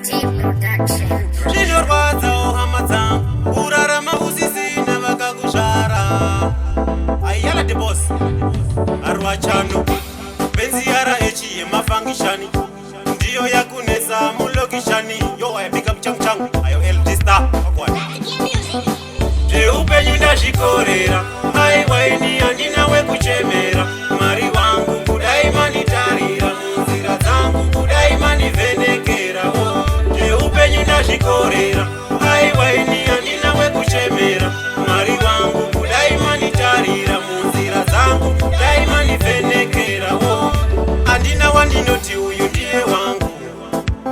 T Production. Zvinorwadzawo hama dzangu kurarama usisina vakakuzvara. Aiyala the boss arwachano benzi yara echi yemafangishani ndiyo yakunetsa mulokishani. Yo, I pick up changu changu ayo LD star wagwan. Zveupenyu ndazvikorera, aiwa, ini handina wekuchemera. Mwari wangu, kudai manitarira munzira dzangu, kudai manivhenekerawo. Zveupenyu ndazvikorera, aiwa, ini handina wekuchemera. Mwari wangu, kudai manitarira munzira dzangu, dai manivhenekerawo. Handina wandinoti uyu ndiye wangu.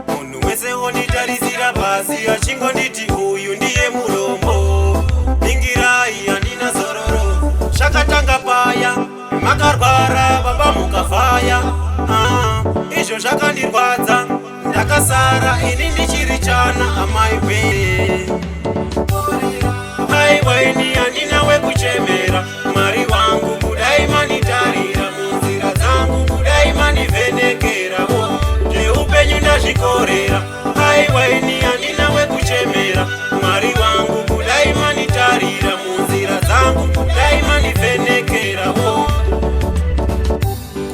Munhu wese wonditarisira pasi achingonditi uyu ndiye murombo. Ningirai, handina zororo. Zvakatanga paya makarwara baba mukafaya. Ah, izvo zvakandirwadza, ndakasara ini ndichiri chana. Amai we, aiwa, ini handina wekuchemera. Mwari wangu, kudai manitarira munzira dzangu, kudai manivhenekerawo. Zveupenyu ndazvikorera, aiwa, ini handina wekuchemera. Mwari wangu, kudai manitarira munzira dzangu, dai manivhenekerawo.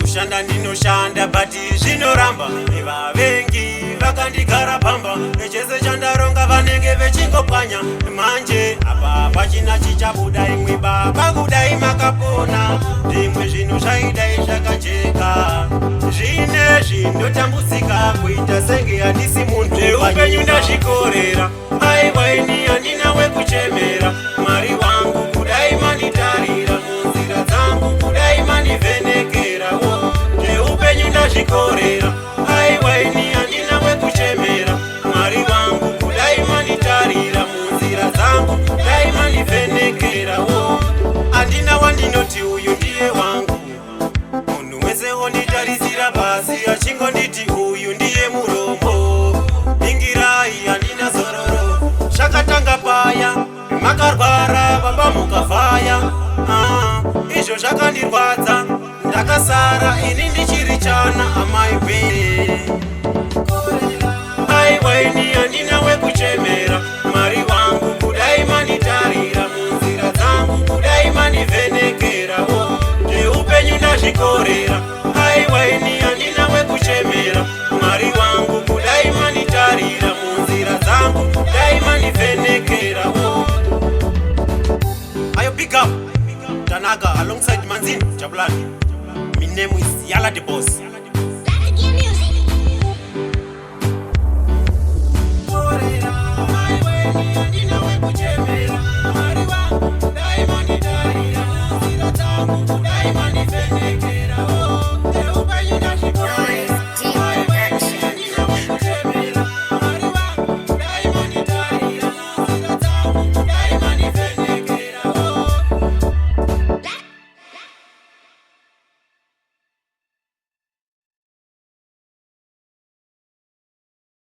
Kushanda ndinoshanda, but zvinoramba. Vavengi vakandigara pamba, chese chandaronga vanenge vechingopwanya. Manje apa pachina chichabuda. Imwe baba, kudai makapona, zvimwe zvinhu zvaidai zvakajeka. Zvinezvi ndotambudzika kuita senge handisi munhu. Zveupenyu ndazvikorera, aiwa, ini handina wekuchemera. Mwari wangu, kudai manitarira munzira dzangu, kudai manivhenekerawo. Zveupenyu ndazvikorera, aiwa, ini handina wekuchemera. Mwari wangu, kudai manitarira munzira dzangu, dai manivhenekerawo. Handina wandinoti uyu ndiye wangu. Munhu wese wonditarisira pasi achingonditi uyu ndiye murombo. Ningirai, handina zororo. Zvakatanga paya makarwara baba mukafaya. Ah, izvo zvakandirwadza, ndakasara ini ndichiri chana. Amai we, aiwa, ini handina wekuchemera. Mwari wangu, kudai manitarira munzira dzangu, kudai manivhenekerawo. Zveupenyu ndazvikorera, aiwa, ini handina wekuchemera. Mwari wangu, kudai manitarira munzira dzangu, dai manivhenekerawo. Ayo, big up Tanaka alongside Manzini Jabulani. My name is Yala the Boss.